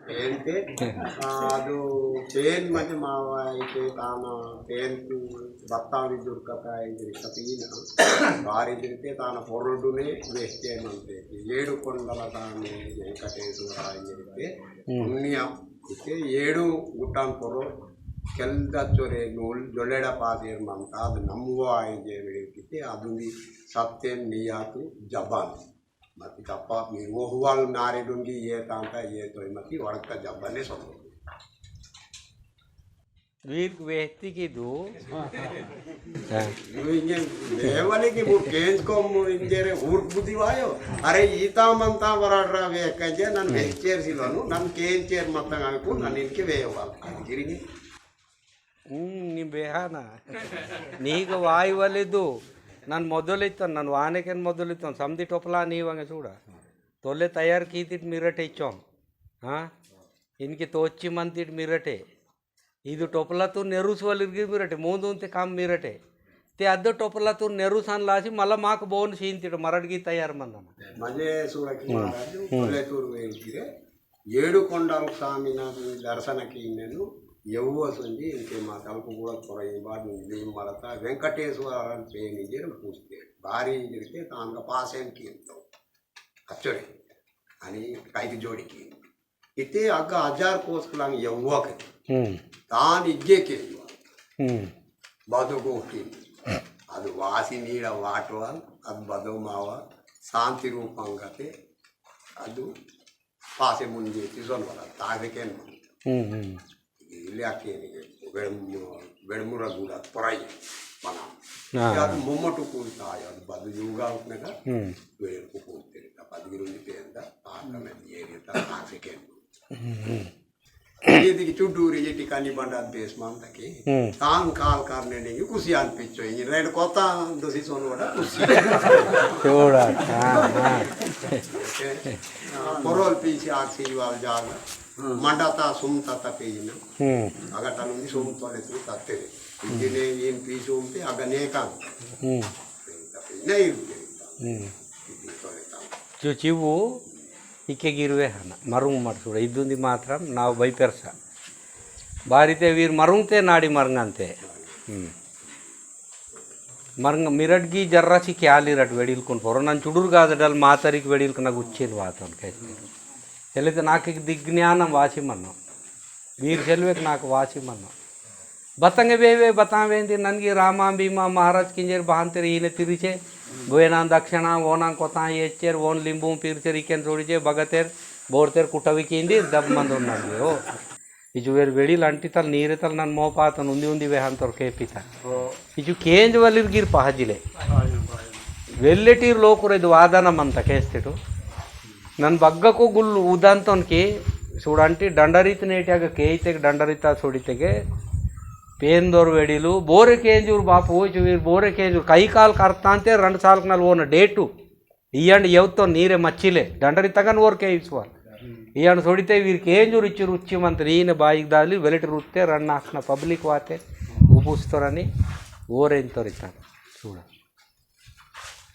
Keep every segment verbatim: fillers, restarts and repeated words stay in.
पेन ते, आ, अदु पेन मते मावा इते ताना पेन तू बत्तावरी दुर्गता इंजरी सतीना, बारी दिनते ताना पोर्लुडुने वेस्टे मंते, येडु कोंडला ताने वेंकटेश्वर इंजरी ते, हम्म। पुण्य इते येडु गुट्टान पोरो, केल्दा चोरे नूल, जोलेड़ा पादेर मंता, अदु नम्मुवा इंजरी किते, अदुंदी सत्यम नियातु जबान। मति तप्पा मीरु ओहुवाल नारे डुंगी ये तांता ये तोय मति वड़कता जब्बाने सोनो। वीर वेहती की दू। हाँ। नु इंगे वेहवाले की वो केंज को मु इंजेरे उर्क बुद्धि वायो। अरे ईता मंता वराडरा वेह कंजे नन हम्म। वेह चेर सिलोनु, नन केंज चेर मत्तंग आमी को नन इनके वेहवाल। गिरिंगे। हम्म, नी बेहाना। नीक वाई वाले दो। नन मोदलितन, नन वानेकेन मोदलितन, समदी टोपला नी वांगे सूड़ा। तोले तैयार कीतिट मिरटे इच्चोन। हाँ? इनके तोच्ची मंतिट मिरटे। इदु टोपला तू नेरुस वालिर्गी मिरटे, मोंदुन ते काम मिरटे। ते अद्दो टोपला तू नेरुस अन लासी, मला माक बोन सीन तिट मरड़गी तैयार मंदना। मजे सूड़ा की हम्म। महाराज, हम्म। तोले तूर वेल गिरे। येडु कोंडाल स्वामिना दर्शन कीनेनु यव्वसुंजी इंके मा तलपु कूडा तोरई बादु इंजि मलता वेंकटेश्वर पेन इंजेर पूजते। बारी इंजेर के तांग पासेन कींतो। अच्चोरे। अनि काइक जोड़ी की। इते अग्ग हजार कोस कुलांग यव्वक। हम्म। तान इग्गे के युवा। हम्म। बदो गोष्टी। अदु वासी नीड़ा वाटवाल, अदु बदो मावा, शांति रूपंगते, अदु पासे मुंजे तिसोन वाला तागे केन मुंजे। हम्म, हम्म। इले आके ने वेड़मु-, वेड़मुरा गुड़ा पराई मना। हाँ, या हाँ। मोमो टुकुल ताया, बद युगा उतने का, हम्म। वेड़ कुकुल तेरे का, बद गिरुंजी तेरे का, ताका में ये रे ता, तासे केन। हम्म, हम्म। ये दिकी चुड्डूरी ये टिकानी बंडा देश मान तके। हम्म। तान काल कारने ने, ये कुसियान पिच्चो, ये रेड कोता, दसी सोन वड़ा कुसी। चोड़ा, हाँ, हाँ। ओके। आ, परोल पीछे आग से युवाल जागा। हम्म। मंडा ता सुम ता ता पे ही ना। हम्म। अगर तनुंदी सुम तोले तू ताते। हम्म। इतने इन पीछे उम पे अगर नेका। हम्म। नहीं रुके। हम्म। इतने तोले ता। जो चिवो इके गिरवे हना, मरुंग मरसुड़ा, इद्दुंदी मात्रम नाव बैपेरसा। बारिते वीर मरुंगते नाडी मरंगंते। हम्म। मरंग मिरटगी जर्रासी क्याली रट वेडिलकुन पोरो नन चुडुर गादडल मातरिक वेडिलकुन गुच्चिन वातन कैसे। चलित नाक एक दिग्ज्ञानम वासी मनो। वीर सेल्वेक नाक वासी मनो। बतंगे वे वे बतावेंदी ननगी रामा भीमा महाराज किंजेर बहांतेर ईने तिरिचे, बोयना दक्षिणा, ओना कोता येचेर, ओन लिंबू पीरचेर इकेन सोड़ीचे, बगतेर, बोरतेर कुटवी किंदी, दब मंदो ननगी, ओ। इचु वेर वेड़ी लंटी तल नीरे तल नन मोपातन उंदी उंदी वेहांतोर केपिता। ओ। इचु केंज वलिर गिर पहाजिले। वेल्लेटीर लोकुरे दु वादन मंता केस्तेटु। नन बग्गको गुल उदांतोन की सुड़ांटी डंडरीत नेट्याग केइतेग डंडरीता सुड़ितेगे पेंदोर वेड़िलु बोरे केंजूर बापु चुवीर बोरे केंजूर कई काल करतांते रंड साल कनल ओन डेटु इयंड यवतो नीरे मच्चिले डंडरी तगन ओर के इस्वाल इयंड सुड़िते वीर केंजूर इच्चुर उच्ची मंत्री ईन बाईक दाली वेलट रुत्ते रंड नासना पब्लिक वाते उबुस्तोरनी ओरेंतोरिता। सूड़ा।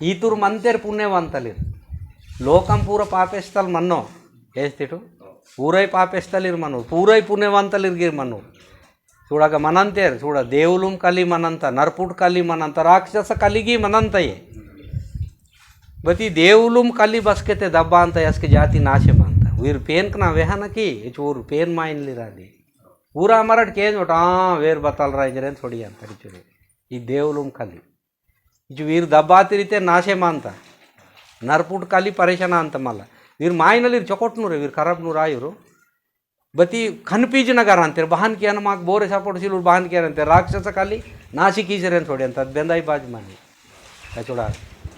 ईतुर मंतेर पुण्यवंतलिर। लोकम पूरा पापेस्तल मन्नो। एस्तिटु? पूरा पापेस्तलिर मन्नो। पूरा पुण्यवंतलिर गिर मन्नो। सूड़ा का मनंतेर, सूड़ा देवलुम कली मनंता, नरपुट कली मनंता, राक्षस कली गी मनंता ये। बती देवलुम कली बसके ते दब्बा अंता यसके जाति नाशे मानता। वीर पेनकना वेहन की, इचूर पेन माइन लिराली। पूरा मरट केंज ओटा, वेर बतल राय जरेन थोड़ी अंतरी चुरे। ई देवलुम कली। इचु वीर दब्बातिरिते नाशे मानता। नरपुट काली परेशान अंत मला। वीर मायनलीर चोकोटनुरे, वीर खराबनुर आयुरु। बती खनपीज नगर अंतेर, बहान किया न माक बोरे सपोर्ट सिलुर बहान किया अंतेर, राक्षस काली नाशी कीसरेन थोड़े अंत, बेंदाई बाज मानी। कचुड़ा,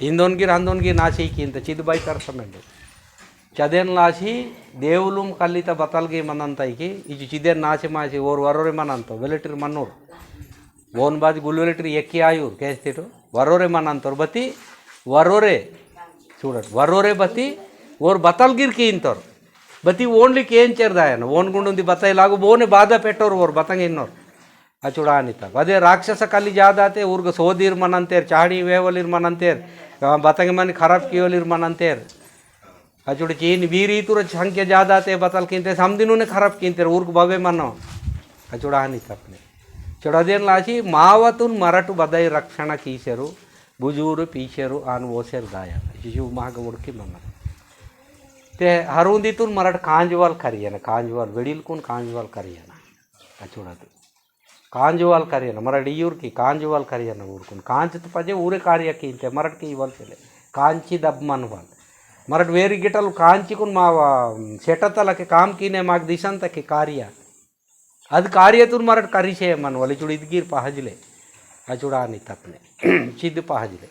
हिंदोन गिर, हंदोन गिर नाशी की इंत, चिद बाई कर समेंडे। चदेन लासी, देवलुम काली ता बतल गे मनंता इकी, इचु चिदेन नाशी माशी, ओर वरोरे मनंतो, वेलेटिर मनोर। वोन बाज गुलुलेटर यक्की आयुर, केस्तेटो? वरोरे मनंतोर बती, वरोरे। चूड़ट, वरोरे बती, वोर बतल गिर कींतोर। बती ओनली केंचेर दायन, वोन गुंडुंदी बताई लागू, बोने बाधा पेट्टोर वोर बतंग इन्नोर। अचुड़ा अनिता। वदे राक्षस कली जादाते, उर्ग सोदीर मनंतेर, चाड़ी वेवलीर मनंतेर, बतंग मन खराब कियोलीर मनंतेर। अचुड़ चीन वीर इतुर संख्या ज्यादा ते बतल किंते समदिनु ने खराब किंते ऊर्क बवे मनो। अचुड़ आनी तपने। चुड़देन लासी मावतुन मरट बदई रक्षण कीसेरु, बुजूर पीसेरु आन वोसेर दाया। शिशु माग उड़की मनो। ते हरुंदी तुन मरट कांजवाल करियना, कांजवाल, वेड़िल कुन कांजवाल करियना। अचुड़दु। कांजवाल करियना, मरट ईयुर की कांजवाल करियना ऊरकुन। कांच तो पजे ऊरे कार्य कींते, मरट की इवल चले। कांची दब मनवाल। मरट वेरी गिटल कांची कुन मावा, सेटतल के काम कीने माग दिसंत के कार्य। अद कार्यतुन मरट करिसे मन वली चुड़ इदगीर पहजले। अचुड़ानी तपने। चिद पहजले।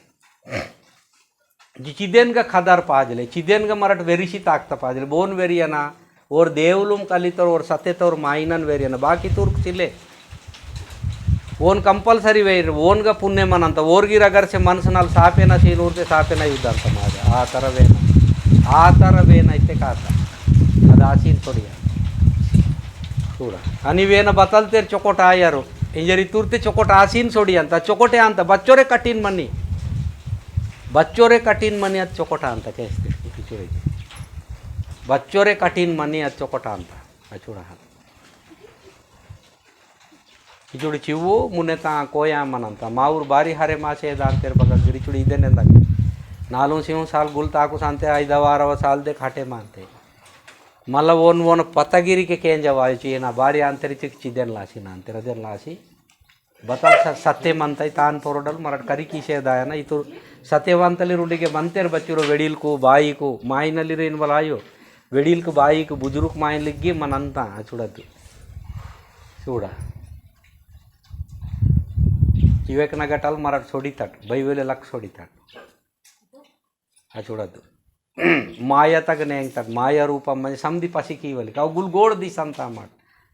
जि चिदेन गा खदर पाजले, चिदेन गा मरट वेरिसी ताकता पाजले, बोन वेरियना, ओर देवलुम कलितर, ओर सतेतर माइनन वेरियना, बाकी तुर्क चिले। ओन compulsory वेर, ओन गा पुण्य मनंत, ओर गिर अगर से मनसनाल सापेना सीन उरते सापेना युद्धांत माजा। आ तरह वेना, आ तरह वेना इत्ते काता। अद आसीन सोड़िया। चूड़ा। अनि वेना बतल तेर चोकोट आयारो। इंजरी तुरते चोकोट आसीन सोड़िया अंत, चोकोटे अंत, बच्चोरे कठिन मनी। बच्चोरे कठिन मनी अत चोकोट अंत, कैसे? किचुरे। बच्चोरे कठिन मनी अत चोकोट अंत। अचूड़ा हाथ। इचुड़ी चिवु मुने ता कोया मनंता। माउर बारी हरे मासे दान तेर बगल गिरी चुड़ी इदे नेंदा। नालू सिंह साल गुल ताकु सांते आई दवा अरवा साल दे खाटे मानते। मल्ला वोन वोन पतगिरी के केंजा वायु चुये ना बारी आंतरी चिक चिदेन लासी ना आंतर देन लासी। बतल स-, सत्य मनता तान पोरोडल मरट करी कीसे दाया ना। इतु सत्यवंतली रुंडी के मनतेर बच्चुरो वेड़ील को, बाई को, माइनली रेन बलायो। वेड़ील को, बाई को, बुजुर्ग माइन लिग्गी मनंता। अचुड़दु। चूड़ा। इवेक नगटल मरट सोड़ी तट, बैवेले लक सोड़ी तट। अचुड़दु। माया तक नेंग तक, माया रूपम मने समदी पसी कीवली। काव गुल गोड़ दिसंता मट।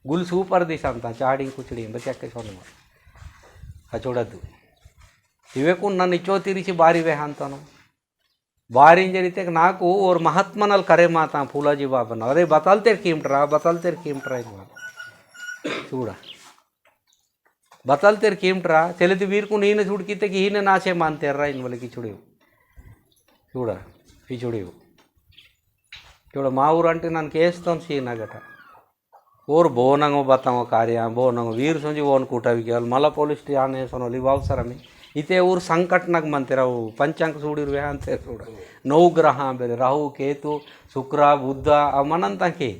गुल सूपर दिसंता, चाड़ी कुचड़ी, बच्चा के सोने मट। अचुड़दु। इवेकुन नन इचो तिरिची बारी वेहांतनो। बारी इंजरी तेक नाकु ओर महात्मनल करे माता फूलाजी बाबन। अरे बतल तेर कीमटरा, बतल तेर कीमटरा इनवाल। चूड़ा। बतल तेर कीमटरा, चले ती वीर कुन हीने छुड़की ते की हीने नाचे मान तेर रा इनवाले की छुड़ियो। चूड़ा, की छुड़ियो। चूड़ा माउर अंटे नन केस तन सी नगटा। ओर बोनंगो बताओ कार्य, बोनंगो वीर सोंजी ओन कुटा विकेवल, मला police स्टेशन ने सोनो लिवाव सरमी। इते ओर संकट नग मंते राहु, पंचांग सूड़ी रुवे अंते सूड़ा। नौ ग्रह बेले, राहु, केतु, शुक्र, बुध, अ मनंता के।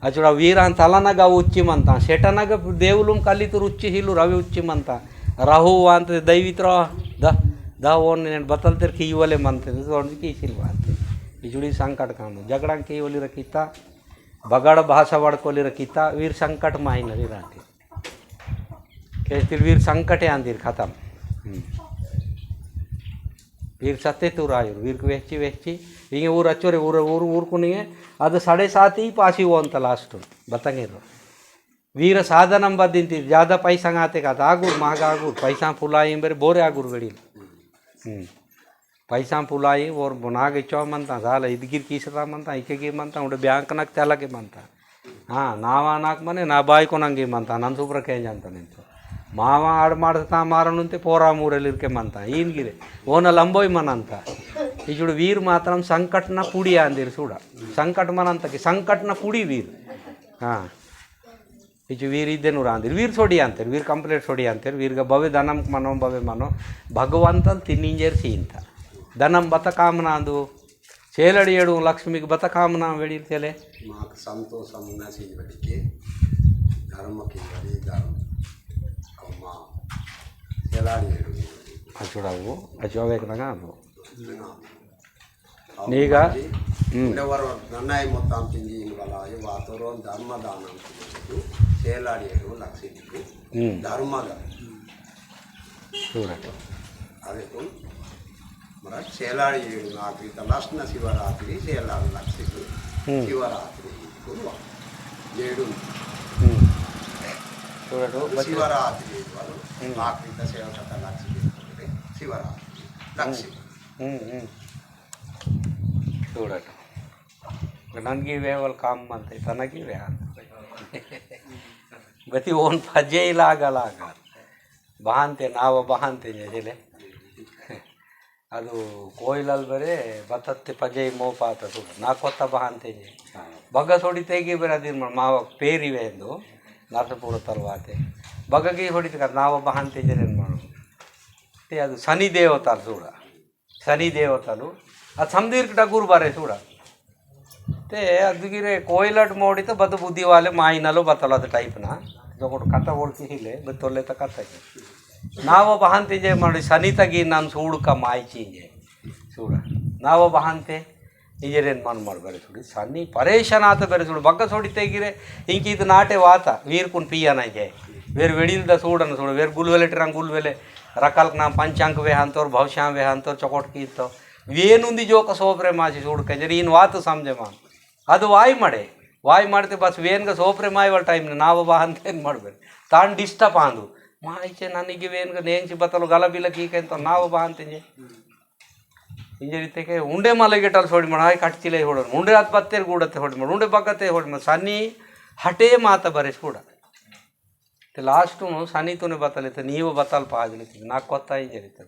अचुड़ा वीर अन तला नग उच्ची मंता, सेटा नग देवलुम कली तुर उच्ची हिलु रवि उच्ची मंता। राहु वांत दैवित रा, द, द ओन ने बतल तेर की वाले मंते, तो ओन की सिल वांते। इचुड़ी संकट काम, झगड़ा की वाली रखीता। बगड़ भाषा वड़कोली रखीता, वीर संकट माहिन वीर आके। केस्तिल वीर संकटे आंदिर खतम। हम्म। वीर सत्ते तू रायुर, वीर को वेहची, वेहची। इंगे ऊर अचोरे, ऊर, ऊर, ऊर कुनिये, अद साढ़े सात ही पासी वो अंत last। बतंगे रो। वीर साधनम बदिंती, ज्यादा पैसा आते का, आगुर, महगा आगुर, पैसा फुलाई बेरे, बोरे आगुर गड़ी। हम्म। पैसा पुलाई ओर नाग इच्चो मनता, साला इदगिर कीसता मनता, इके की मनता, उंडे ब्यांक नक तेला की मनता। हाँ, नावा नाक मने ना बाई को नंगी मनता, नन सुब्र के जानता नहीं तो। मावा आड़ माड़ता मारन उनते पोरा मूरे लिर के मनता, इन गिरे। वो न लंबोई मनंता। इचुड़ वीर मात्रम संकट न पुड़ी आंदिर सुड़ा। संकट मनंता की संकट न पुड़ी वीर। हाँ। इचु वीर इद्देनु रांदिर, वीर सोड़ी अंतेर, वीर complete सोड़ी अंतेर, वीर गा बवे दनम मनो, बवे मनो, भगवंतन तिनिंजेर सींता। दनम बत कामना अंदु, सेलड़ी एडु लक्ष्मी की बत कामना वेड़ी तेले। माक संतोषम नसीब बड़ी के, धर्म की बड़ी धर्म, अम्मा, सेलाड़ी एडु। अचुड़ा वो, अचुड़ा वेक नगा वो। नीगा? हम्म। उंडे वरो नन्नाय मोत्ताम तिंजी इन वाला, ये वातोरोन धर्म दानम तिंजी, सेलाड़ी एडु लक्ष्मी दिकु, हम्म। धर्म दा। सूरत। अरे तुम, मरा सेलाड़ी एडु नागरी तलासना शिवरात्रि, सेलाड़ी लक्ष्मी, हम्म। शिवरात्रि, कुरुवा। एडु। हम्म। सूरत, बच्चे। शिवरात्रि, वालो, हम्म। नागरी तसेवा कथा लक्ष्मी, शिवरात्रि, लक्ष्मी। हम्म, हम्म। चूड़ट। ननगी वेवल काम मनते, तनगी वे। बती ओन पजे लागा लागा। बहानते नाव बहानते जैसे ले। अदु कोयलल बरे बतत्ते पजई मोपात सुड़ ना कोत्ता बहान तेंजे। बग्गा सोड़ी तेगी बरे अदिन मन मावा पेरी वेंदु नरसपुर तलवाते। बग्गा की सोड़ी तेगा नावा बहान तेंजे रेन मन। ते अदु सनी देवताल सुड़ा। सनी देवतालु। अद समदीर डगुर बारे सुड़ा। ते अदु गिरे कोयलट मोड़ी तो बद बुद्धि वाले माइनलो बतल अद type ना। जोकोट कथा बोल की हिले, बतोले तो कथा की। नावा बहान तेंजे मन सनी तगी नन सुड़ का माई चींजे। सुड़ा। नावा बहान ते इजरेन मन मर बेरे सुड़ी। सनी परेशान आत बेरे सुड़ी। बग्गा सोड़ी तेगिरे इंकी इद नाटे वाता। वीर कुन पिया ना जे। वेर वेड़िल द सुड़न सुड़। वेर गुलवेले टिरंग गुलवेले। रकल नाम पंचांक वेहांतोर, भवशां वेहांतोर, चकोट कीतो। वेन उंदी जोक सोपरे मासी सुड़ के जरी इन वात समझे मान। अद वाई मड़े। वाई मड़ते बस वेन का सोपरे माई वाल time ने नावा बहान तेन मड़ बेरे। तान disturb आंदु। माई चे नानी की वेन का नेंग ची बतलो गला बिला की केन तो नावा बहान तेंजे। इंजरी तेके उंडे मले गेटल सोड़ी मन, हाय कटचिले होड़न, उंडे अत बत्तेर गुड़ते होड़ी मन, उंडे बगते होड़ी मन, सनी हटे माता बरेस गुड़ा। ते last नु सनी तूने बतले, ते नीव बतल पाजले, ते ना कोत्ता इंजरी ते।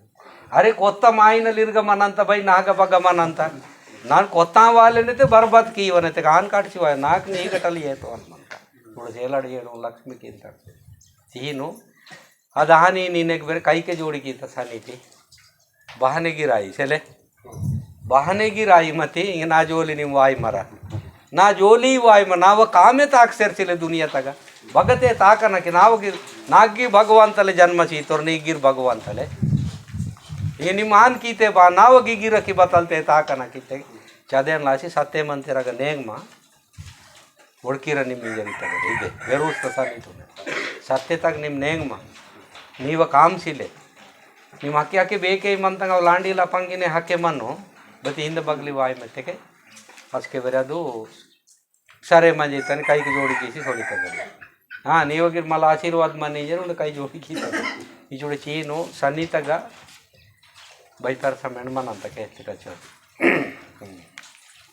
अरे कोत्ता माइन लिर्ग मनंता भाई, नाग बग मनंता। नान कोत्ता वाले ने ते बर्बाद की वने, ते गान काटची वाले, नाक नी गटल ये तो अन मनता। थोड़ा जेलड़ ये नु लक्ष्मी की इंतर। तीनु, अदानी नीने एक बेर काई के जोड़ी की तसानी थी। बहाने गिराई, सेले? बहाने गिराई मती, इंगे ना जोली नी वाई मरा। ना जोली वाई मरा, ना वो कामे ताक सेर सिले दुनिया तगा। बगते ताकना कि ना वो गिर, ना गी भगवान तले जन्म ची, तोर नी गिर भगवान तले। ये निमान कीते बा, ना वो गी गिर की बतलते ताकना कीते। चदेन लासी सत्य मंतेर अगा नेंग मा। ओड़कीरा निम इंजरी तगड़े, इदे, वेरूस तसा नी तूने। सत्य तक निम नेंग मा। नीव काम सिले। निम हकी हकी बेके मंतंग अव लांडी लपंगी ने हके मनो, बती हिंद बगली वाई मत्ते के, असके बेरा दो, सरे मंजे तन काई की जोड़ी कीसी सोड़ी तगड़े। हाँ, नीव गिर मला आशीर्वाद मनी जरूर काई जोड़ी की तगड़े। इचुड़े चीनो, सनी तगा, बैतर समेंड मनंता केस्तिरा चो।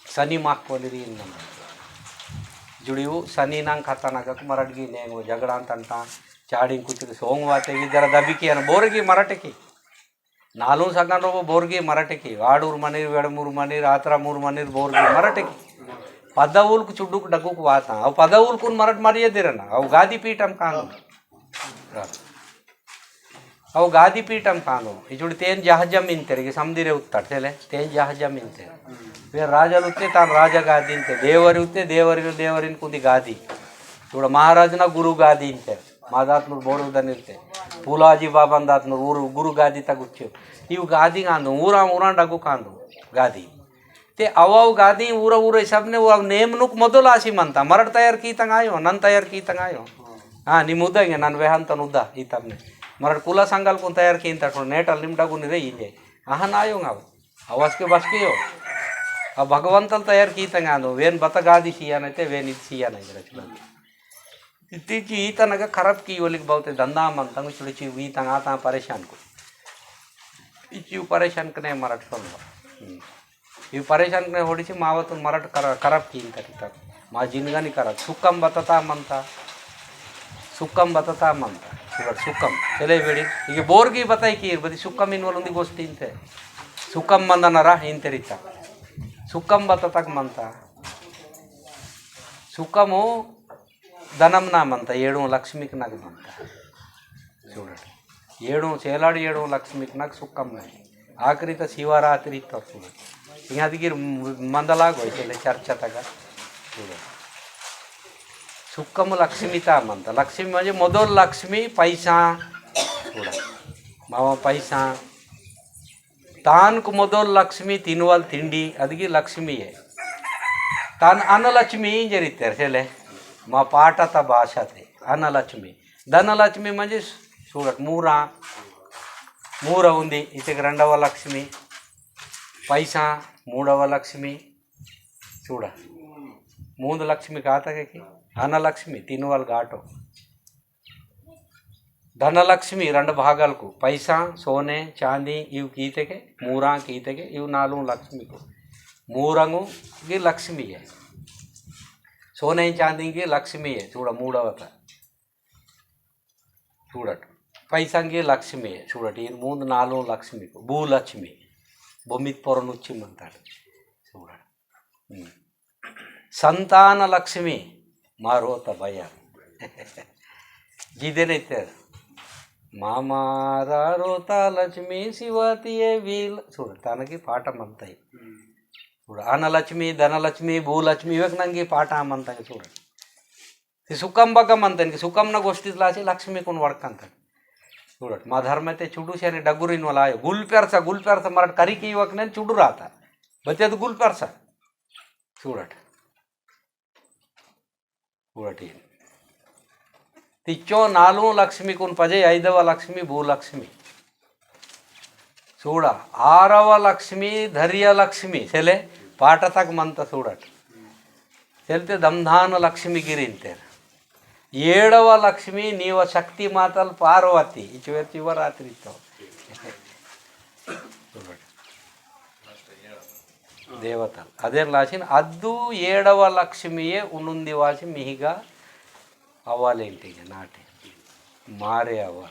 सनी माक कोली रीन मनंता। जुड़ीवु सनी नांग खाता नगक मरट गी नेंगो झगड़ान तंटा चाड़िंग कुछ सोंग वाते गी जरा दबी की अन बोर गी मरट की। नालू सगन रोबो बोर गी मरट की। वाड़ूर मनीर, वेड़मूर मनीर, आतरामूर मनीर, बोर गी मरट की। पदवुल कु चुड्डुक डगुक वाता। अव पदवुल कुन मरट मरिये दिरना। अव गादी पीठम कांगो। अव गादी पीठम कानो, इचुड़ तेन जहाजम इंतेर, कि समदिरे उत्तर तेले, तेन जहाजम इंतेर। वे राजल उत्ते तान राजा गादी इंते, देवरी उत्ते, देवरी, देवरिन कुंदी गादी। इचुड़ महाराज ना गुरु गादी इंतेर, मा दातनुर बोर उदन इरते। फूलाजी बाबन दातनुर गुरु, गुरु गादी तक उच्चो। इव गादी कांदो, ऊरा, ऊरा डगु कांदो, गादी। ते अवाव गादी ऊरा ऊरा सबने वो नेम नुक मोदल आसी मनता, मरट तैयार की तंग आयो, नन तैयार की तंग आयो। हाँ, निम उदा इंगे, नन वेहन तन उदा, ई तमने। मरट कुला संगल कुन तैयार की इंता, नेटल निम डगुन रे इंजे। अहन आयो गाव। अवस के बस के यो। अब भगवंतल तैयार की तंग आनो, वेन बत गादी सिया नहीं ते, वेन इत सिया नहीं रचना। इत्ती ची ई तनक खराब की ओलिक बहुते धंधा मन तंग छुड़ी ची वी तंग आता परेशान को। इची परेशान कने मरट सोन। हम्म। इव परेशान कने होड़ी सी मावतुन मरट कर-, करप कीन तक तक। मा जिनगानी करप। सुकम बतता मनता। सुकम बतता मनता। सुगर सुकम। चले बेड़ी। इगे बोरगी बताई कीर, बदी सुकम इन वलुंदी गोष्टी इनते। सुकम मंदनरा इन तेरिता। सुकम बततक मनता। सुकमो दनम ना मनता, एड़ो लक्ष्मीक नग मनता। चूड़ट। एड़ो चेलाड़ एड़ो लक्ष्मीक नग सुकम नग। आखिरी तो शिवरात्रि तो चूड़ट। यहाँ दिगिर मंदला गोई चले चर्चा तगा। चूड़ट। सुकम लक्ष्मी ता मनता। लक्ष्मी म्हणजे मोदोल लक्ष्मी पैसा। चूड़ट। मावा पैसा। तान कु मोदोल लक्ष्मी तिनवाल तिंडी अदगी लक्ष्मी है। तान अनलक्ष्मी इंजरी तेरसेले मा पाटा ता भाषा ते अनलक्ष्मी। धनलक्ष्मी म्हणजे सूरत मूरा, मूरा उंदी इतेक रंडवा लक्ष्मी, पैसा मूडवा लक्ष्मी, चूड़ा। मूंद लक्ष्मी काता के की? अनलक्ष्मी तिनवाल गाटो। धनलक्ष्मी रंड भागलकु पैसा, सोने, चांदी इव कीतेके, मूरा कीतेके, इव नालू लक्ष्मीकु। मूरंगु गी लक्ष्मी है। सोने चांदी गी लक्ष्मी है, चूड़ा मूडवता। चूड़ट। पैसा गी लक्ष्मी है, चूड़ट। इन मूंद नालू लक्ष्मीकु। भूलक्ष्मी। बोमित पोरन उच्ची मंताड़। सूड़ा। हम्म। संतान लक्ष्मी मारो तबया। जिदेन इत्ते मामारा रोता लक्ष्मी शिवतिये वील। सूड़ा, तानकी पाठ मंताई। सूड़ा, अनलक्ष्मी, धनलक्ष्मी, भूलक्ष्मी, इवेक नंगी पाठ मंताई सूड़ा। ती सुकम बग्ग मंतन की सुकम न गोष्ठी लासी लक्ष्मी कुन वड़कंतन। सूड़ट, मा धर्मते चुडू से डगुरिन वाला आयो। गुल पेरसा, गुल पेरसा मरट करी की वकनेन चुडू राता। बते अद गुल पेरसा। सूड़ट। सूड़ट ये। तिच्चो नालू लक्ष्मी कुन पजे, ऐदव लक्ष्मी, भूलक्ष्मी। सूड़ा, आरव लक्ष्मी, धैर्य लक्ष्मी, सेले पाटतक मंत सूड़ट। सेलते दमधान लक्ष्मी गिरिंतेर। एड़व लक्ष्मी, नीव शक्ति मातल पार्वती, इचुवेर शिवरात्रि तो। देवतल। अदेर लाचिन अद्दु एड़व लक्ष्मीये उनुंदी वासी मिहिगा अवालेंटिगे नाटे। मारे अवाल।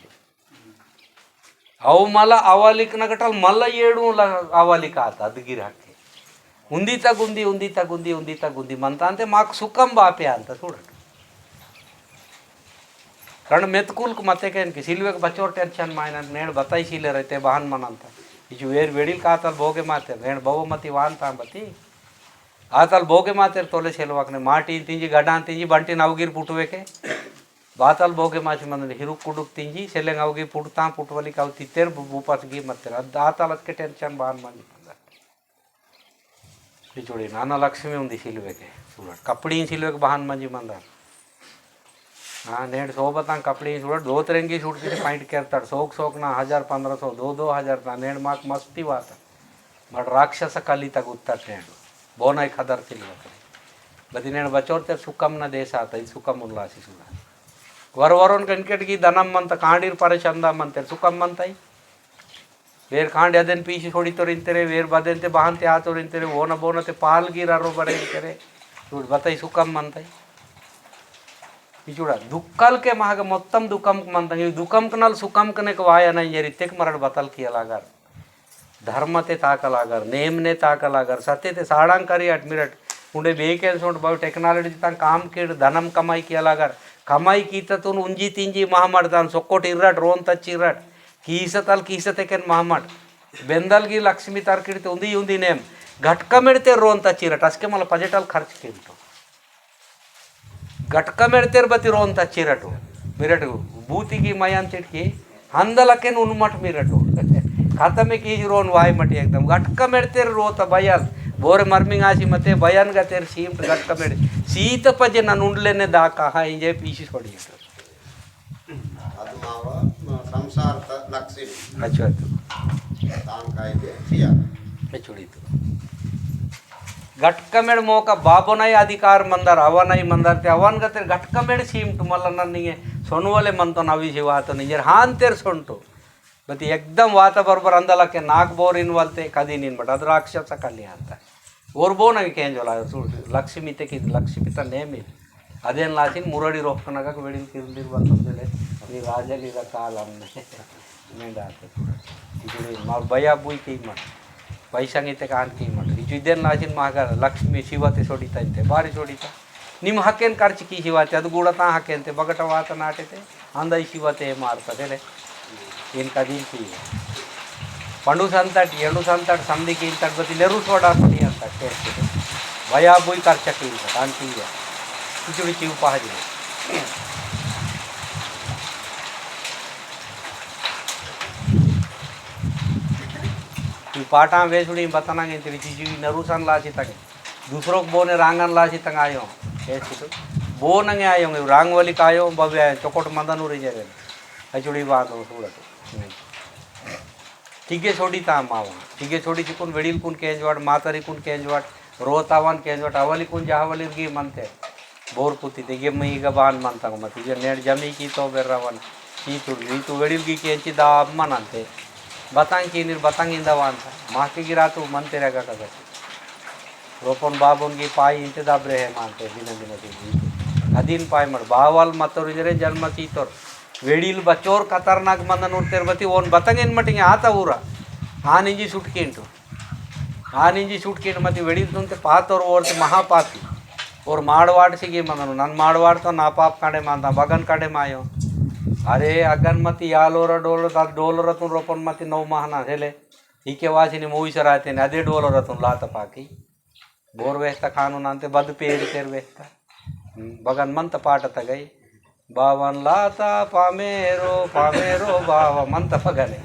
अव मला अवालिक नगटल मला एड़ू ला अवालिक आता अदगिर हके। उंदी तगुंदी, उंदी तगुंदी, उंदी तगुंदी मंता अंते माक सुकम बापे अंत सूड़ट। कारण मेतकुल क मते केन कि सिलवे क बचोर tension मायना नेड़ बताई सिले रहते बहान मनंता। इचु वेर वेड़िल कातल भोगे माते नेड़ बवो मती वानता बती। आतल भोगे मातेर तोले सेलवाकने माटी तिंजी गडान तिंजी बंटी नवगिर पुटुवे के। बातल भोगे माची मंदन हिरुक कुडुक तिंजी सेलेंग अवगी पुटता पुटवली काव तितेर बु-, बुपस गी मतेर। अद-, आतल अतके tension बान मंजी मंदन। पिचुड़ी नाना लक्ष्मी उंदी सिलवे के। सूरत कपड़ी सिलवे के बहान मंजी मंदन। हाँ, नेड़ सोबतां कपड़ी सूड़ट, दो तिरंगी सूट किसी पैंट केरताड़, सोक सोक ना हजार पन्द्रह सौ, दो दो हजार ता, नेड़ माक मस्ती वाता। मड़ राक्षस कली तक उत्तर नेड़, बोनाई खदर तिल वकरे। बदी नेड़ बचोर तेर सुकम ना देश आता, इद सुकम उनलासी सूड़ा। वर वरोन कनकेट की धनम मंत, कांडीर परे चंदा मंतेर सुकम मंताई। वेर कांडे अदेन पीसी सोड़ी तोर इंतेरे, वेर बदेन ते बहान ते आ तोर इंतेरे, वोन बोन ते पाल गिर अरो बरे इंतेरे, सूड़ बताई सुकम मंताई। इचुड़ा दुक्कल के महाग मोत्तम दुकम मंताई, दुकम कनल सुकम कने के वाया नहीं जरी तेक मरड़ बतल किया लागर। धर्म ते ताका लागर, नेम ने ताका लागर, सत्य ते साड़ांग करी अट मिरट, उंडे बेकेन सोंट बाव technology तां काम केड़ धनम कमाई किया लागर, कमाई की ततुन उंजी तिंजी महामड़ दान सोकोट इर्रट, रोन तच्ची इर्रट, कीसतल कीसते केन महमट। बेंदल गी लक्ष्मी तरकिड़ते उंदी उंदी नेम। घटकमेड़ते रोन तच्चिरट। असके मला पजेटल खर्च किंटो। घटकमेड़तेर बती रोन तच्चिरटो। मिरटो। बूती गी मयान चिटकी। हंदलकेन उनुमट मिरटो। खतमे की रोन वाई मटी एकदम। घटकमेड़तेर रोत बयान। बोरे मर्मिंग आसी मते बयान गतेर सीमट घटकमेड़। सीत पजे नन उंडलेने दा कहा इंजे पीसी सोड़ी। अदु मावा, म, संसार त लक्ष्मी। अच्छा, तो। तान कायदे सिया। ए चुड़ी तो। घटकमेड़ मोका बाबोनाई अधिकार मंदर, अवनाई मंदर ते अवन गतेर घटकमेड़ सीमटु मल्ला नन्निये सोनवले मंतो नवी सिवा तो निजेर हान तेर सोनटु। बती एकदम वाता बरोबर अंदला के नाक बोरिन वलते कदी नीन बट अद राक्षस कल्याण ता। ओर बोना के केंजोला सु-, लक्ष्मी ते की लक्ष्मी ता नेमी। अदेन लाचिन मुरड़ी रोकना का वेड़िल किरंदिर बंद समझले। नी राजली रा काल हमने। मेंडा आते। इजड़ी मार बया बुई की मत। पैसा नी ते कान की मत। इजु इदेन लाचिन मागा लक्ष्मी शिवा ते सोड़ी ता इनते। बारी सोड़ी ता। निम हकेन कर्च की शिवा ते। अद गुड़ा ता हकेन ते। बगट वाता नाटे ते। अंदा इसी बात है मारता तेरे। इनका दिन की। पंडू संतट, येंडू संतट, संधि की इंतट बती नेरू सोडा पड़ी अंतट टेस्ट। भया बुई कर चकी इंतट, आंटी है। कुछ भी चीव पहाड़ी है। ये पाटा वेसुड़ी बताना के तेरी चीज नेरू सन लाची तक। दूसरों को बोने रांगन लासी तंग आयो। ऐसे तो बोनंगे आयो, रांग वाली का आयो, बबे आयो, चोकोट मदन उरी जगह। अचुड़ी बात हो, सूरत। तिगे छोड़ी ता मावा। तिगे छोड़ी चिकुन वेड़िल कुन केंजवाट, मातरी कुन केंजवाट, रोतावन केंजवाट, अवली कुन जहावली की मनते। बोर पुती तिगे मई गबान मनता को मत। तिगे नेड़ जमी की तो बेर्रावन। की तुड़, नी तू वेड़िल की केंची दा मनते। बतांग की निर बतांग इंदा वानता। माके गिरा तू मनते रहेगा कदर। रोपन बाबुन की पाई इंते दाबरे है मानते, दिना दिना दिन। अदिन पाई मर, बावल मतोर इंजरे जन्म सीतोर। वेड़िल बचोर खतरनाक मंदन उरतेर बती, ओन बतंगेन मटिंग आता उरा। आन इंजी सुटकेंटो। आनिंजी सुटकिन मती वेड़िल तुनते पातोर ओरते महापापी। ओर माड़वाड़ सिगी मंदनु, नन माड़वाड़ तो ना पाप कांडे मांदा, बगन कांडे मायो। अरे, अगन मती यालोर डोलर, दा डोलर तुन रोपन मती नौ महना हेले। इके वासिनी मोई सराते ने, अदे डोलर तुन लात पाकी। बोर वेहता खानु नांते बद पेड़ तेर वेहता। हम्म, बगन मंत पाट तगई। बावन लाता पामेरो, पामेरो बावा मंत बगने।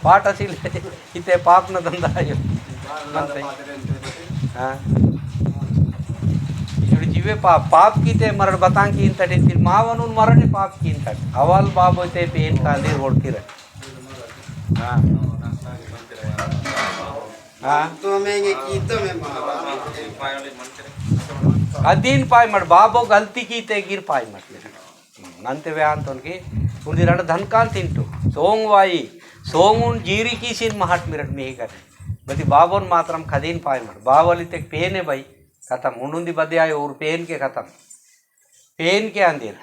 पाट सिले इते पाप न धंधा आयो। मंत। हाँ। इचुड़ी जीवे पाप, पाप कीते मरण बतां की इंतट, इतिल मावनुन मरणे पाप की इंतट। अवल बाबो ते पेन कांदे रोड की रहे। हाँ। हाँ। तो मैं ये की तो मैं मारा। अदीन पाई मत, बाबो गलती कीते गिर पाई मत। नंते वे आंतोन की, उन्दी रंड धनकान तिंटू। सोंग वाई, सोंग उन जीरी की सिन महट मिरट मिही कर। बती बाबोन मात्रम खदीन पाई मत। बावली ते पेने भाई, खतम। उन्दी बदे आयो और पेन के खतम। पेन के आंदिर।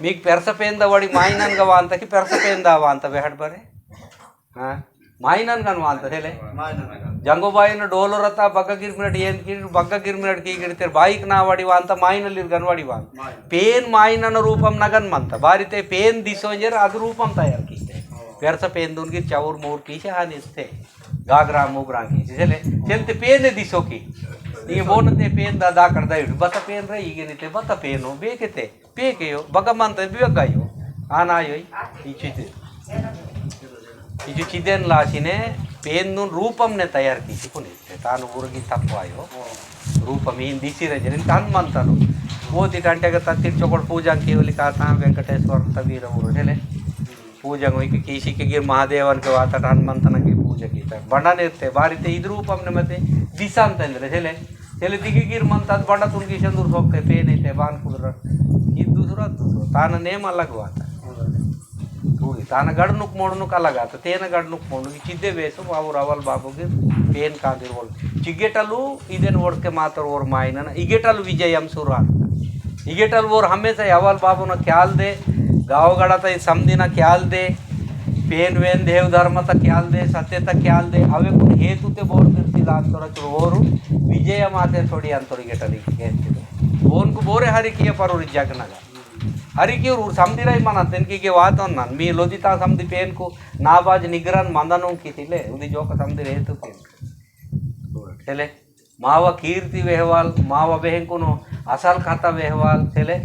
मीक पेरसा पेन दा वड़ी माइनन गा वांता कि पेरसा पेन दा वांता बेहट बरे? हाँ? माइनन गन वांता थेले? माइनन गन। जंगो बाई न डोलो रता बग्गा गिर मिनट येन की, बग्गा गिर मिनट की गिर तेर बाइक ना वड़ी वांता माइनन लिर गन वड़ी वांता। माइनन। पेन माइनन रूपम नगन मंता। बारी ते पेन दिसो इंजेर अद रूपम तयार कीते। हाँ। पेरसा पेन दुन गिर चाउर मोर कीसे हानि इस्ते। गागरा मोगरा कीसे। चले, चलते पेन दिसो की। ये बोनते पेन दा दा कर दा इड़। बता पेन रे, इगे निते बता पेन हो, बेके ते। पेके यो, बगा मंता बियगायो, आना आयो, इचु चिदे। इचु चिदेन लासिने पेंदुन रूपम ने तयार कीसी कुने। तानु उरगी तप्पु आयो, रूपम इन दिसी रजन, इन हनुमंतनु। वो ती टंटे के तत्तिर चोकड़ पूजा केवली काता, वेंकटेश्वर तवीर उरगेले। पूजा को इक कीसी के गिर महादेवन के वाता हनुमंतन के पूजा कीता। बंडा नेते, बारी ते इद रूपम ने मते दिसांत इंद्र, चले। चले दिगी गिर मंता बंडा तुन की संदूर सोकते पेन इते बान कुदरा। इद दूसरा, दूसरा। तान नेम अलग वाता। थोड़ी तान गड़नुक मोड़नुक अलग आता। तेन गड़नुक मोड़नुक चिद्दे वेसो बाबू रावल बाबू गिर पेन कांदिर बोल। चिगेटलु इदेन वोड़के मातर ओर मायनन। इगेटलु विजयम सुरान। इगेटलु ओर हमेशा अवल बाबू न ख्याल दे। गाँव गड़ा ता समधी न ख्याल दे। पेन वेन देव धर्म ता ख्याल दे, सत्य ता ख्याल दे। अवे कुन हेतु ते बोर फिर सिला अंतोर चुर ओरु विजय माते थोड़ी अंतोर इगेटलु इगेटलु। ओन को बोरे हरि किया परोरी जगनगा। हरि की उर समदिराई मनंतन की के वातोन नन। मी लोदिता समदि पेन को नाबाज निगरन मंदनों की तिले, उदी जोक समदिर हेतु पेन। चले, मावा कीर्ति वेहवाल, मावा बेहंकुनो असल खाता वेहवाल, चले,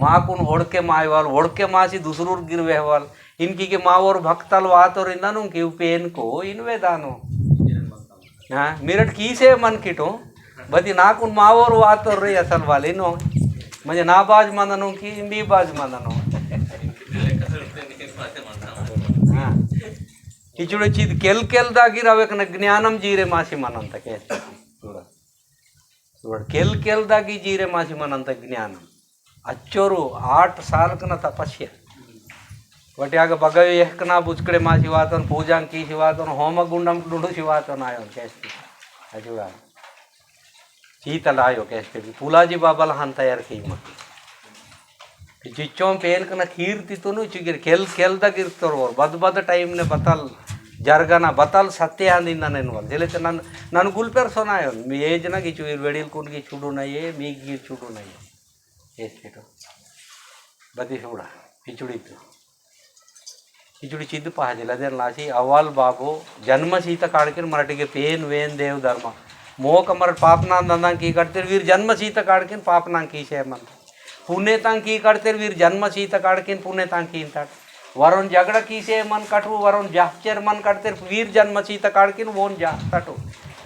माकुन ओड़के मायवाल, ओड़के मासी दुसरूर गिर वेहवाल, इनकी के मावोर भक्तल वातोर इंदनुं की पेन को इनवे दानो। हाँ, मिरट कीसे मन किटो, बदी नाकुन मावोर वातोर रे असल वाले नो। म्हणजे ना बाज मंदनो की मी बाज मंदनो। हाँ। इचुड़े चिद केल केल दागिर अवेकन ज्ञानम जीरे मासी मनंत के। सूड़ा। सूड़ा। केल केल दागी जीरे मासी मनंत ज्ञानम। अच्चोरु आठ साल कना तपस्या। वटे आग बगवे एकना बुचकड़े मासी वातन, पूजां कीसी वातन, होम गुंडम डुंडुसी वातन आयो कैसे। अजुगा। चीतल आयो कैसे। पुलाजी बाबल हन तयार की मत। चिच्चों पेन कना खीर तितुनु चिगिर केल केल दा गिर तोर वोर। बद बद टाइम ने बतल जरगना बतल सत्य आंदिंदा नेन वल। जेले ते नन, नन गुल पेर सोनायो। मी एज ना की चुइर वेडिल कुन की छुडू ना ये, मी गिर छुडू ना ये। एस्केटो। बदी सूड़ा, इचुड़ी तो। इचुड़ी चिद पहाजिला देन लासी, अवाल बाबो, जन्म सीता काड़किन मराठी के पेन वेन देव धर्म। मोक मरट पापनां दंदां की कड़तेर वीर जन्म सीता काड़किन पापनां की से मन। पुण्य तां की कड़तेर वीर जन्म सीता काड़किन पुण्य तां की इंताट। वरोन जगड़ा की से मन कटू, वरोन जहचेर मन कड़तेर वीर जन्म सीता काड़किन वोन जह कटू।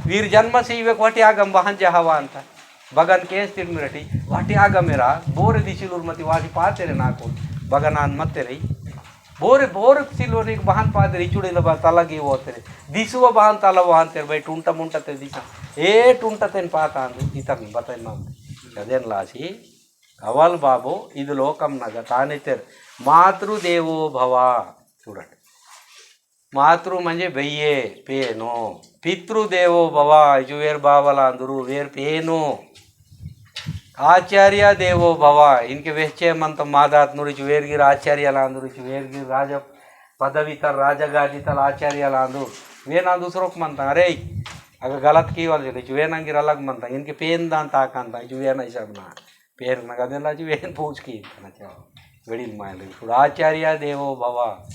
वीर जन्म सीवे कोटी आगम बहन जहवान था। बगन केंस तिड़ मिरटी, वाटी आगा मेरा, बोरे दिसिलुर मती वाटी पाते रे नाको, बगनान मते रे। बोरे, बोरे सिलुर निक बहन पाते रे, इचुड़े लबा तलगी वोते रे। दिसुवा बहन तला बहन तेरे भाई टुंटा मुंटा ते दिसा। ए टुंटा तेन पाता आंदु, इता मी बताई माम। कदेन लासी, अवल बाबो, इद लोकम नग ताने तेर। मातृ देवो भवा, चूड़ट। मातृ म्हणजे भैये, पेनो। पितृ देवो भवा, इचु वेर बावलांदुरु, वेर पेनो। आचार्य देवो भवा, इनके वेहचे मंत मादात नुरिचु वेर गिर आचार्य लांदुरु, इचु वेर गिर राज पदवी तल, राज गादी तल आचार्य लांदु। वेना दूसरोक मनता, अरे, अगर गलत की वाले चले, वेना गिर अलग मनता, इनके पेन दान ताकांता, जो वेना हिसाब ना। पेन नगा देला, जो वेन पूछ की, ना चाहो। वेड़िल मायले, थोड़ा आचार्य देवो भवा।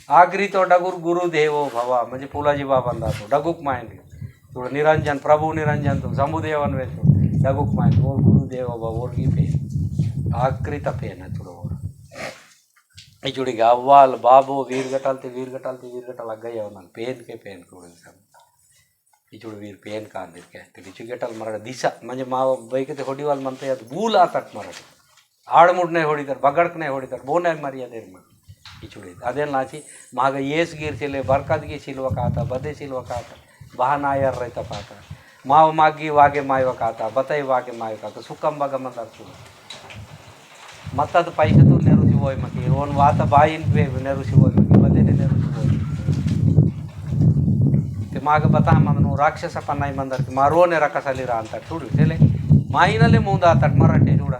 आखिरी तो डगुर गुरु देवो भवा, म्हणजे पुलाजी बाबा दा तो, डगुक मायले। थोड़ा निरंजन, प्रभु निरंजन तो, शंभुदेवन वे तो, डगुक मायले, और गुरु देवो भवा, और की पेन। आखिरी ता पेन है थोड़ा और। इचुड़ी अव्वाल बाबो वीर गटाल ते, वीर गटाल ते, वीर गटाल अग्गय उन्नल, पेन के पेन कुड़े सब। इचुड़ वीर पेन कांदिर के, ते इचु गटाल मरड़ दिशा, म्हणजे माव बैके ते होड़ी वाल मनते याद भूल आतट मरड़। आड़ मुड़ने होड़ी तर, बगड़कने होड़ी तर, बोने मरिया देर मन। इचुड़ी, अदेन लाची, माग येस गिर चले, बरकत गी सिलवा काता, बदे सिलवा काता, बहाना आयर रहता पाता। माव मागी वागे मायवा काता, बताई वागे मायवा काता, सुकम बगमंदर चुड़ा। मत्तद पैसे तू नेरुसी वोय मकी, ओन वाता बाइन पे नेरुसी वोय मकी, बदे ने नेरुसी वोय। ते माग बता मंदनु राक्षस पन्नाई मंदर के मारो ने रकसली रांता चुड़ू चले। माइनले मुंदा तट मरटे चुड़ा।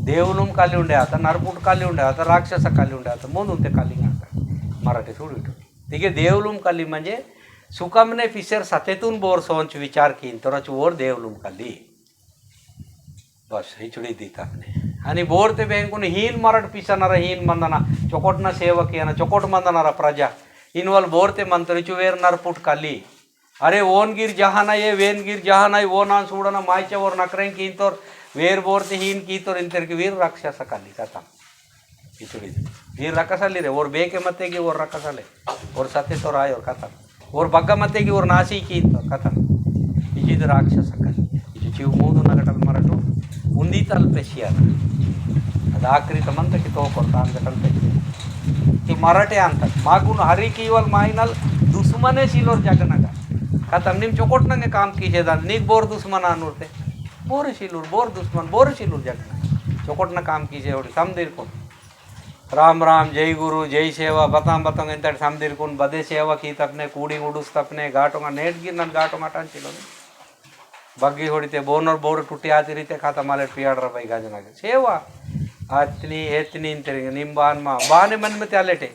देवलुम काली उंडे आता, नरपुट काली उंडे आता, राक्षस काली उंडे आता, मुंद उंते काली आता। मरटे चुड़ू इटो। तिगे देवलुम काली म्हणजे सुकमने पिसर सतेतुन बोर सोंच विचार कीन तोरच वोर देवलुम काली। बस, हिचड़ी दीता अपने। अनि बोरते बेंकुन हीन मरट पिसनर हीन मंदना, चोकोटना सेवक याना, चोकोट मंदनर प्रजा। इनवल बोरते मंतरी चुवेर नरपुट काली। अरे, ओन गिर जहाना ये, वेन गिर जहाना ये, वो नान सूडना मायचे वोर नकरें कीतोर, वेर बोरते हीन कीतोर, इंतेर की वीर राक्षस काली, खतम। इचुड़ी। वीर रकसली रे, ओर बेके मते की ओर रकसले, ओर सत्य तो राय ओर खतम। ओर बग्गा मते की ओर नासी की तो खतम। इचिद राक्षस कल। इचु चिव मूदु नगटल मरटो, उन्दी तल पेशिया। अद आखिरी तमंत की तो कोरतान गटल पेशिया। कि मरटे अंत। मागुन हरी कीवल माइनल दुश्मने सिलोर जगनगा। खतम निम चोकोट नंगे काम कीजे दान, निक बोर दुश्मन आनुरते। बोर सिलुर, बोर दुश्मन, बोर सिलुर जगना। चोकोट न काम कीजे होड़ी, समदिर कुन। राम राम, जय गुरु, जय सेवा, बताम बताम इंतड़ समदिर कुन, बदे सेवा की तपने, कूड़ी उडुस तपने, गाटोंगा नेट गिर नन गाटोंगा टान चिलो ने। बग्गी होड़ी ते बोनर बोर टुट्टी आती रीते खाता माले पियाड़ रबाई गाजना के। सेवा, अतनी, एतनी इंतरिंग, निम्बान मा, बाने मन में त्यालेटे।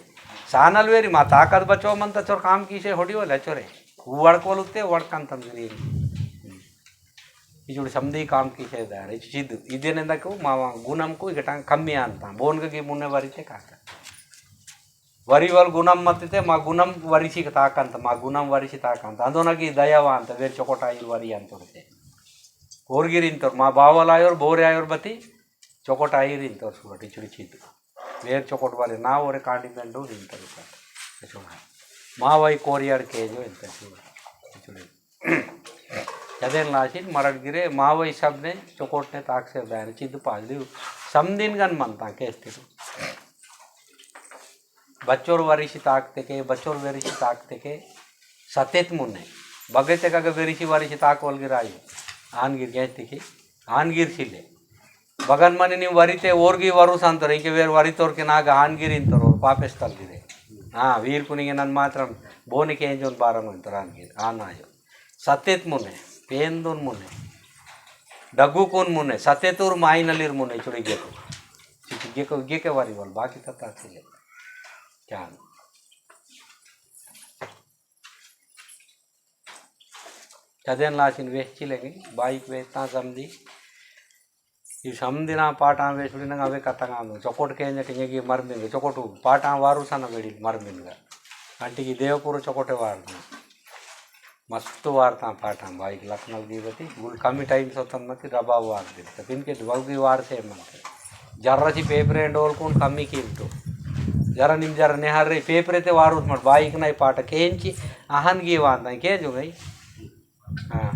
सानल वेरी मा ताकत बचो मन ता चोर काम कीसे होड़ी वाला चोरे। वड़कोल उत्ते वड़कान तम गिरी। इचुड़ समदी काम की शेदार, इचु चिद्दु। इदेन एंदकु मावा गुणमकु इकटांग कम्मी आंता। बोनगा गी मुन्ने वरिते काका। वरिवल गुणम मत्ते मा गुणम वरिसी ताकंत, मा गुणम वरिसी ताकंत। अंदोना गी दयावांत, वेर चोकोट आयुर वरि अंतोरते। ओरगिर इंतोर, मा बावल आयोर, बोरे आयोर बती, चोकोट आयुर इंतोर सुरट, इचुड़ चिद्दु। वेर चोकोट वरि ना ओरे कांडी मेंडो इंतोर सुरट। इचुड़। मा वै कोरियर केजो इंतोर सुरट। इचुड़। चदेन लासिन मरट गिरे मावै सबने चोकोटने ताकसे बैन चिद पाजली समदिन गन मनता केस्तिरु। बच्चोर वरिसी ताकते के, बच्चोर वरिसी ताकते के सतेत मुने। बगे ते का वरिसी वरिसी ताकवल गिरायो। आन गिर गए तिकी, आन गिर सिले। बगन मनी नी वरिते ओरगी वरु संतोर, इंके वेर वरितोर के नाग आन गिर इंतोर, पापेस तल गिरे। हाँ, वीर कुनिगे नन मात्रम बोनी के एंजोन बारम इंतोर आन गिर, आन आयो। सतेत मुने, पेंदुन मुने, डगुकुन मुने, सतेतुर माइनलिर मुने, चुड़ी गेको। चुड़ी गेको, गेके वारी वाल, बाकी तत्ता चिले। क्या? चदेन लासिन वेहचिलेंगे, बाइक वेहता समदी। इव समदिना पाटां वेसुड़ी नंगा अवे कतंगा आंदु। चोकोट केंजट इंगे गी मरमिंग, चोकोट पाटां वारुसन वेड़ी मरमिंग। अंटी गी देवपुर चोकोटे वारना। मस्तु वारता पाटां बाइक लखनऊ गी बती। गुल कमी टाइम सोतन मती रबा वार दे। तब इनके दुआल गी वार से मनते। जर्रा सी पेपरे डोल कुन कमी कीमटो। जरा निम जरा नेहार रे पेपरे ते वारुस मत बाइक नाई पाटा केंची अहन गी वांदा केंजो गई। हाँ।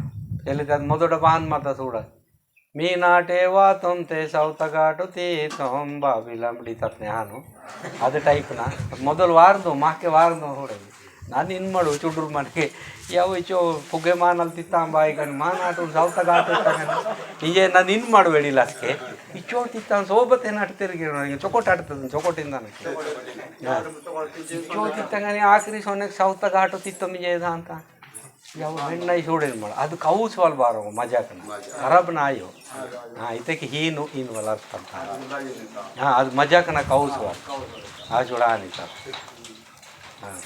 चले तद मोदोड़ बांध मत सूड़ा। मी नाटे वा तुम ते सौतगाटु ती तुम बाबी लंबड़ी तपने आनो। अद टाइप ना। मोदल वार दो, माके वार दो होड़े। नान इन मड़ो चुडुर मन के। या वो इचो फुगे मानल तित्तां बाई गन मान आटो सौतगाटु तगन। इये नान इन मड़ वेड़ी लसके। इचो तित्तां सोबते नाट तेरे गिर चोकोट आटते चोकोट इंदा ना। हाँ। इचो तित्तां गने आखिरी सोने सौतगाटु तित्तो मिजे दांता। या वो बेन नहीं छोड़े मल। अद कौस वाल बारो मजाक ना। खराब ना आयो। हाँ, इते कि ही नु इन वाला अर्थ करता है। हाँ, अद मजाक ना कौस वाल। आ जुड़ा नहीं था। हाँ।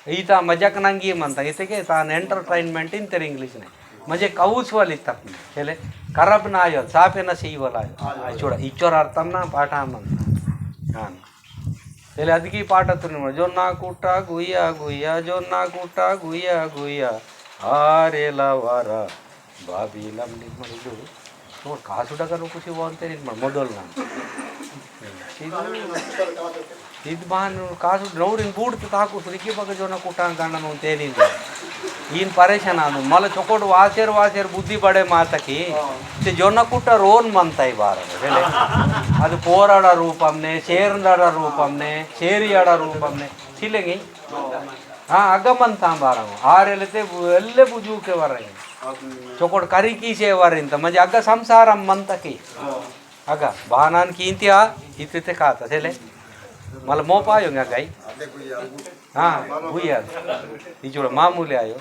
ईता मजाक नंगी मंता, इतेके तान entertainment इंतेर English ने। मजे कौस वाली तक ने। चले, करब ना आयो, सापे ना सी वाला आयो। आ, चूड़ा, इचोर अर्थम ना, पाठा मंता। हाँ। चले, अदकी पाठा तुनी मन। जोन्ना कुट्टा गुया गुया, जोन्ना कुट्टा गुया गुया। आरे लवारा। बाबी लमनिक मन इदु। नोर कासुडा का नुकुसी वांते निक मन मोदल ना। इदु, इद बान कासुड नौरिन बूड़ ते ताकु सुरिकी बग जोना कुटान गाना नोन तेनी। इन परेशान आनु। मल चोकोट वासेर वासेर बुद्धि बड़े माता की। ते जोना कुटा रोन मनता ही बारा। वेले। अदु पोराड़ा रूपम ने, शेरंदाड़ा रूपम ने, शेरियाड़ा रूपम ने। चिलेंगी। हाँ, अग्गा मनता बारा। आरेले ते बु-, एल्ले बुझुके वरंगी। चोकोट करी कीसे वरिंत, मजे अग्गा संसारम मंतकी। अग्गा, बानान कींतिया, इत्ते खाता, सेले। मल मोपायोंगे अग्गाई। हाँ, गुया। इचुड़ा मामूली आयो।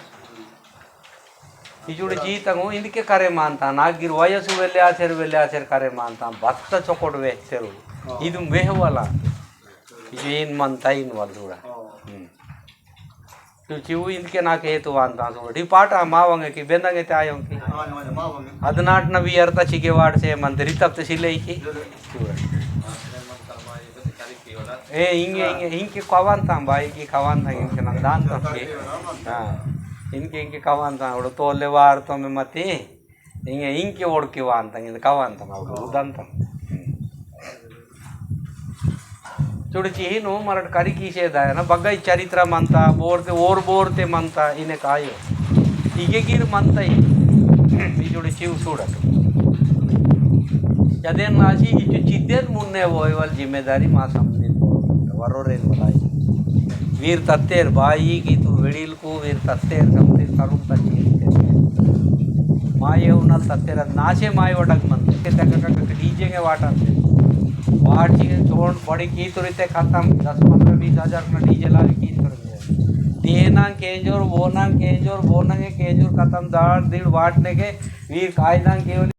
इचुड़ा जीतंगो, इंदके करे मानता, नागिर वयसु वेले आसेर, वेले आसेर करे मानता, भक्त चोकोट वेहतेरु। इदु वेहवाला। इदु इन मनता इन वाल चूड़ा। हम्म। तू चिऊ इंदके नाके हेतु वांता सूड़ा। डी पाटा मावंगे की बेंदंगे ते आयों की। अदनाट न व्यर्थ चिके वाड़ से मंत्री तब ते सिले की। चूड़ा। ए, इंगे, इंगे, इंके कवांता बाई की कवांता इंके नंदान तो की। हाँ। इंके, इंके कवांता, उड़ो तोले वार तो में मती। इंगे इंके ओड़के वांतंग, इंगे कवांतंग, अवडु उदंतंग। चुड़ची ही नो मरट करी कीसे दायना, बग्गई चरित्र मंता, बोरते, ओर बोरते मंता, इने कायो। इगे गिर मंता ही, इचुड़ची उसुड़त। चदेन नासी, इचु चिद्देन मुन्ने वोयवल जिम्मेदारी मा समझिन। वरोरेन वलाई। वीर तत्तेर बाई की तू वेड़ील को वीर तत्तेर समझिन करुण तत्तेर। माये उनल तत्तेर नाचे माये वडक मन। के तक तक डीजे के वाटर से। वाट जी जोन बड़ी की तुरिते खत्म। दस पन्द्रह बीस हजार का डीजे लावे की तुरिते। तेना केंजोर, बोना केंजोर, बोना के केंजोर खत्म। दाड़, दिड़ वाटने के वीर कायदान केवल